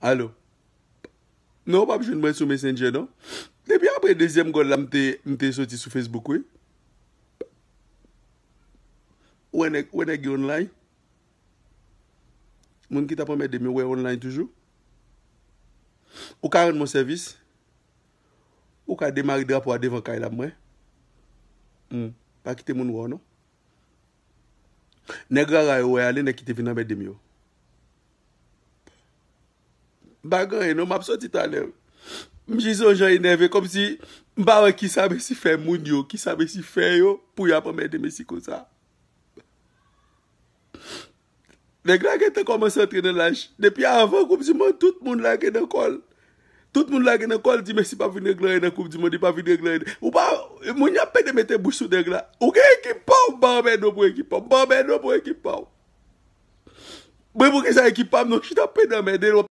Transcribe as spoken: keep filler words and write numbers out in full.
Alo. Non, ou p ap jwenn mwen sou Messenger, non. Depi apre dezyèm gòl la, m te, m te soti sou Facebook, wi. Ou wè nèg, ou wè nèg yo online? Moun ki t ap anmède m yo, ou wè online toujou? Ou ka rann mwen sèvis? Ou ka demare drapo a devan kay la pou mwen? Hmm. Pa kite moun wè w, non. Nèg rara yo wè ale, nèg ki te vin anmède m yo. M pa gen anyen non, m ap soti talè. M jis yon jan enève, kòmsi m pa wè kisa mesye fè moun yo, kisa mesye fè yo pou y ap anmède mesye konsa. Nèg la gentan kòmanse antre nan laj. Depi avan Koup di Mond, tout moun lage nan kò l. Tout moun lage nan kò l, di Messi p ap vin regle anyen nan Koup di Mond, li p ap vin regle anyen. Ou pa, moun y ap pede mete bouch sou nèg la. Ou gen ekip pa w, m pa anmède w pou ekip pa w. M pa anmède w pou ekip pa w. Mwen, poukisa ekip pa m, non, chita ap pede anmède l.